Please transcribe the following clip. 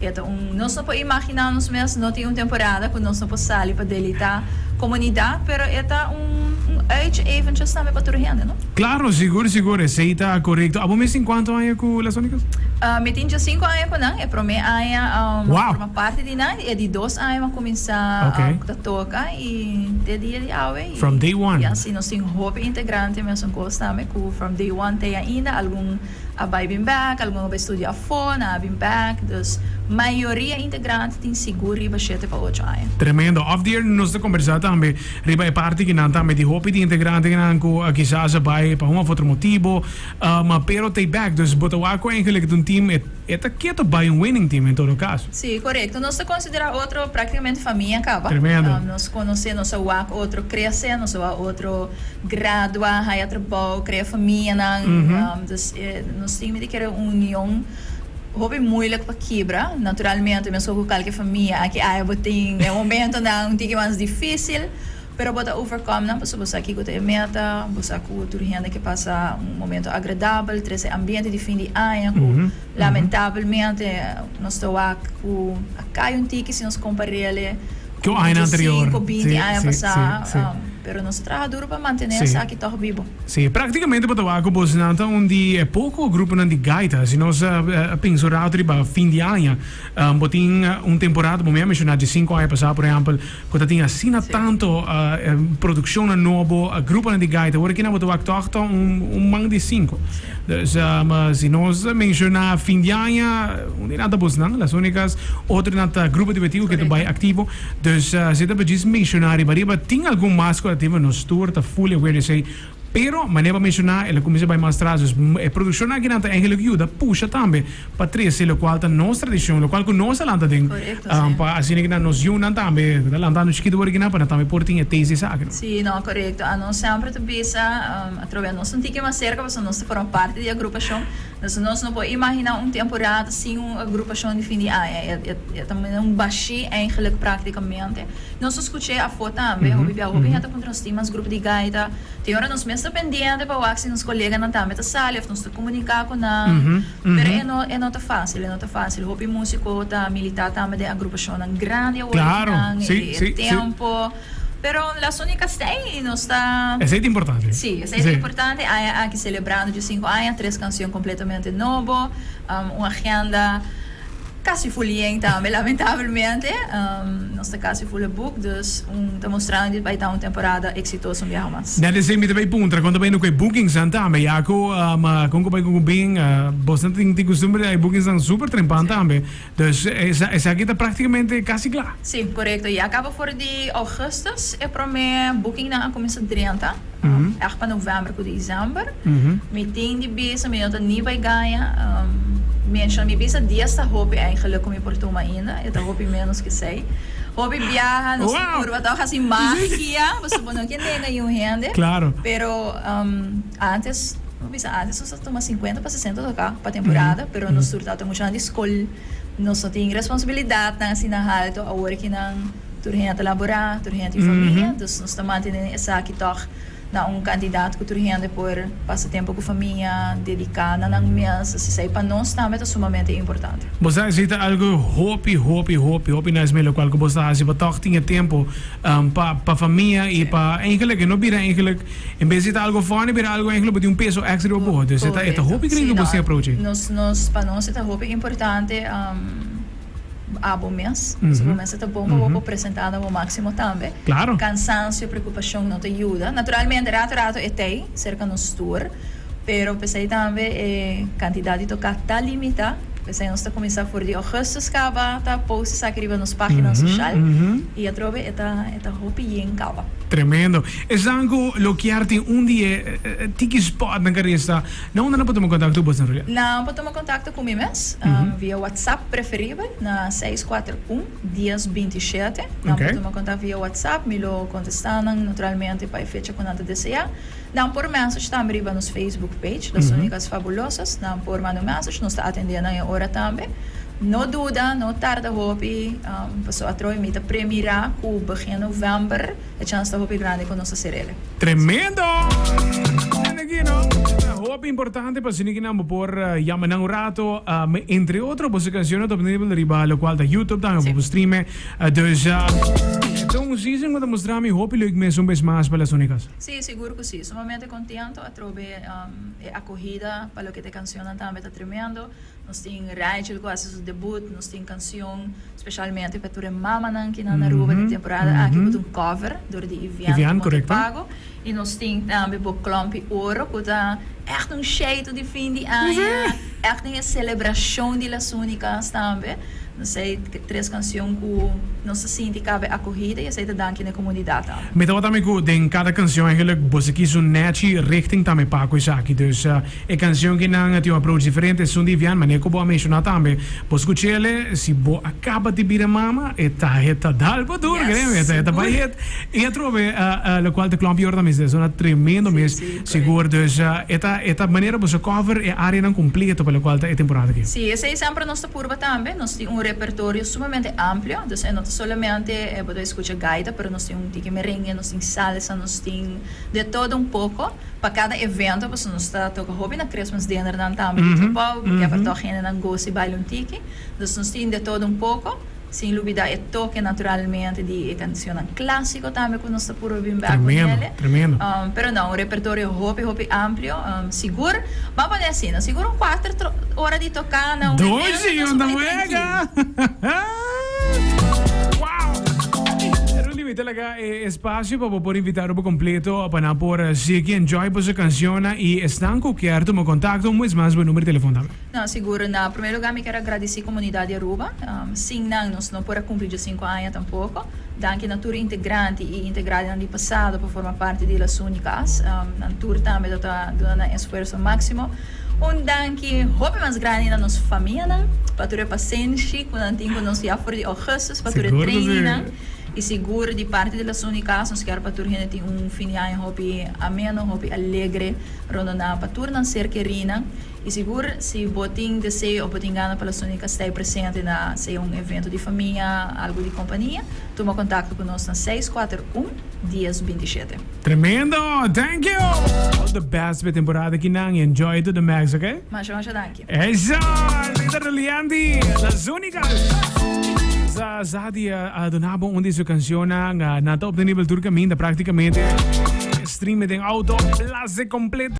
E ta un nos no por imaginá nos mes no tin un temporada ku nos no por sali pa deleitá komunidat, pero e ta un un uitje eventjes tambe pa tur hende, no? Klaro, sigur sigur, esei ta korekto. Abo mes tin kuantu aña ku Las Únicas? Mi tin djesinku aña ku nan. E promé aña mi a forma parti di nan, e di dos aña mi a kuminsá ta toka i te dia di awe. From day one. I asi nos tin hopi integrante mesun kos tambe ku from day one te ainda algun A bai bin bek, algun a bai studia afó, nan a bin bek. Dus mayoria integrante tin sigur riba shete pa ocho aña. Tremendo. Off the air nos ta kombersá tambe riba e parti ki nan tambe di hopi di integrantenan ku kisas a bai pa un of otro motibo, pero ta bek. Dus bo ta wak ku eigenlijk ta un team e ta keto bai un winning team en todo kaso. Sí, korekto. Nos ta konsiderá otro praktikamente famia kaba. Tremendo. Nos konosé, nos a wak otro krese, nos a wak otro. Gradua, haya trabou, crea famianan. Dus nos tin di kere un union hopi moeilijk pa kibra. Naturalmente mesco cu calke famia aki aya bo tin e momentonan un tiki mas dificil, pero bo ta overcome nan pasobra bo sa kico ta e meta, bo sa cu tur hende ke pasa un momento agradabel, trece ambiente di fin di aña cu lamentabelmente nos ta wak cu a cay un tiki si nos comparele Cu añanan anterior. 25, 20 aña pasa. Pero nos ta traha duro pa mantené esaki tòg bibo. Sí, práktikamente bo ta wak ku bosnan ta un di e poko gruponan di gaita. Si nos a pensa un rato riba fin di aña, bo tin un temporada, bo mi a menshoná dje sinku aña pasá, por ehèmpel, ku ta tin asina tantu produkshonnan nobo, gruponan di gaita. Ora kinan bo ta wak tòg ta un man di sinku. Dus si nos menshoná fin di aña, un di nan ta bosnan, Las Únicas, otro nan ta Grupo Divertido ku ta bai aktivo. Dus si ta djis menshoná riba riba, tin algun mas ku a tin, nos tur ta fully aware di esei. Pero, manera bo a menshoná, el a kuminsá bai mas tras. Dus e produkshonnan akinan ta eigenlijk yuda pusha tambe pa trese lokual ta nos tradishon, lokual ku nos a lanta den, pa asina kinan nos yunan tambe ku ta lantando chikitu por akinan, pa nan tambe por tin e taste di esaki. Sí, no, korekto. Anos semper ta bisa, atrobe anos ta un tiki mas serka pasobra nos ta forma parti di e agrupashon. Dus nos no por imaginá un temporada sin un agrupashon di fin di aña. E ta manera un bashí eigenlijk práktikamente. Nos ta skuch'é afó tambe. Hopi bia hopi hende ta puntra nos tin mas grupo di gaita. Tin ora nos mes ta pendiente pa wak si nos koleganan tambe ta sali òf nos ta komuniká ku nan. Pero e no e no ta fásil, e no ta fásil. Hopi músiko ta militá tambe den agrupashonnan grandi awor akinan, e tempo. Pero Las Únicas ta ei, nos ta. Esei ta importante. Sí, esei ta importante. Aña aki selebrando djesinku aña, tres kansion kompletamente nobo, un agenda kasi full yen tambe lamentabelmente. Nos ta kasi full book, dus un ta mostrando di bai ta un temporada eksitoso un biaha mas. Net esei mi ta bai puntra, kon ta bai no ku e bookingsnan tambe, ya ku kon ku bai ku bin, bosnan tin kustumber di hay bookingsnan super trempan tambe. Dus esaki ta praktikamente kasi kla. Sí, korekto. Ya kaba for di augustus e promé bookingnan a kuminsá drenta, ègt pa novèmber ku desèmber. Mi tin di bisa, mi no ta ni bai gaña menshona, mi bisa dies ta hopi eigenlijk ku mi por tuma ainda, e ta hopi ménos ku esei. Hopi biaha nos ta purba tòg hasi magia, pasobra bo no ke nenga niun hende. Pero antes. Bo bisa antes nos ta tuma sinkuenta pa sesenta toká pa temporada, pero nos tur tabata muchanan di skol, nos no tin responsabilidatnan asina haltu, awor ki nan tur hende ta laborá, tur hende tin famia, dus nos ta mantené esaki tòg na un kantidat ku tur hende por pasa tempu ku famia, dediká na nan mes, esei pa nos tambe ta sumamente importante. Bo sa esei ta algu hopi hopi hopi hopi nice mi lokual ku bo ta hasi pa tòg tin e tempu pa pa famia i pa eigenlik e no bira eigenlik En bes di ta algo funny bira algo eigenlijk bo tin un peso extra riba bo. Dus e ta e ta hopi grandi ku bo sin approach ei. Nos nos pa nos e ta hopi importante abo mes. Pasobra bo mes e ta bon pa bo por presenta na bo maximo tambe. Claro. Cansancio, preocupacion no ta yuda. Naturalmente rato rato e t'ei cerca nos tur. Pero p'esei tambe e cantidad di toca ta limita. P'esei nos ta cuminsa for di augustus caba ta post esaki riba nos pagina social. Y atrobe e ta e ta hopi yen caba. Tremendo. Esnan cu lo kier tin un di e tiki spot nan caresta, na unda nan por tuma contacto cu bos, Rulia? Nan por tuma contacto cu mi mes via WhatsApp preferibel na seis kuater un, dies binti shete. Nan por tuma contacto via WhatsApp, mi lo contesta nan naturalmente pa e fecha cu nan ta desea. Nan por message tambe riba nos Facebook page, Las Únicas Fabulosas. Nan por manda un message, nos ta atende nan e ora tambe. No duda, no tarda hopi, pasobra atrobe mi ta premira cu begin november e chance ta hopi grandi cu nos ta ser ele. Tremendo! Tene aki no. Hopi importante pa asina ki nan bo por yama nan un rato. Entre otro boso cancionnan ta obtenibel riba locual ta YouTube tambe bo por stream e. Dus e ta un season cu ta mustra mi hopi leuk mes un bes mas pa Las Unicas. Sí, sigur cu sí. Sumamente contento atrobe e acogida pa loke ta e cancionnan tambe ta tremendo. Nos tin Rachel cu haci su debut, nos tin cancion specialmente pa tur e mamanan ki nan Aruba den temporada aki cu ta un cover door di Ivian Montepago. Y nos tin tambe Bo Klompi Oro cu ta echt un sheitu di fin di aña, echt den e celebracion di Las Unicas tambe. Nos ei tres cancion cu nos ta sinti cabe acogida y esei ta danki na e comunidad tambe. Mi tabata mi cu den cada cancion eigenlijk boso kies un nechi richting tambe pa cu esaki. Dus e cancion ki nan tin un approach diferente. Esun di Vian, manera cu bo a menciona tambe, bo scuchele, si bo a caba di bira mama, e ta e ta dal bo duro, cree mi, e ta bay hit. Y atrobe locual ta Klompie Oro tambe ta zona tremendo mes, sigur. Dus e ta e ta manera boso cover e areanan completo pa locual ta e temporada aki. Sí, esey semper nos ta purba tambe. Nos tin un repertorio sumamente amplio, dus e no ta solamente bo ta escucha gaita, pero nos tin un tiki merengue, nos tin salsa, nos tin de todo un poco pa cada evento, pasobra nos ta toca hopi na Christmas dinnernan tambe di trabou, bo kier pa tog hendenan gosa y baila un tiki. Dus nos tin de todo un poco. Sin lubida e toke naturalmente di e cancionnan clasico tambe cu nos ta purba bin bek cu hende. Tremendo. Pero no, un repertorio hopi hopi amplio. Sigur, ban pone asina, sigur un cuater ora di toca na un evento nos ta bai tranquilo. Wow! Rudy, mi ta laga e espacio pa bo por invita Aruba completo pa nan por sigui enjoy boso cancionnan y esnan cu kier tuma contacto, un mes mas bo numero di telefon tambe. No, sigur. Na primer lugar mi kier a gradisi comunidad di Aruba. Sin nan nos no por a cumpli djesinku aña tampoco. Danki na tur integrante y integradenan di pasado pa forma parti di Las Unicas. Nan tur tambe ta ta duna nan esfuerso maximo. Un danki hopi mas grandi na nos famianan pa tur e pasenshi cu nan tin cu nos ya for di augustus pa tur e trainingnan. Y sigur di parti di Las Unicas nos kier pa tur hende tin un fin di aña hopi ameno, hopi alegre, rondona pa tur nan ser kerinan. I sigur si bo tin deseo o bo tin gana pa Las Únicas stay presente na sea un evento di famia, algu di kompania, tuma kontakto ku nos na 641 10 27. Tremendo! Thank you! All the best p'e temporada kinan y enjoy to the max, ok? Masha masha danki. Esa! Rita Relianti, Las Únicas! Sa sa di a duna bo un di su cancionnan, nan ta obtenibel tur caminda practicamente. Stream den auto, blase completo.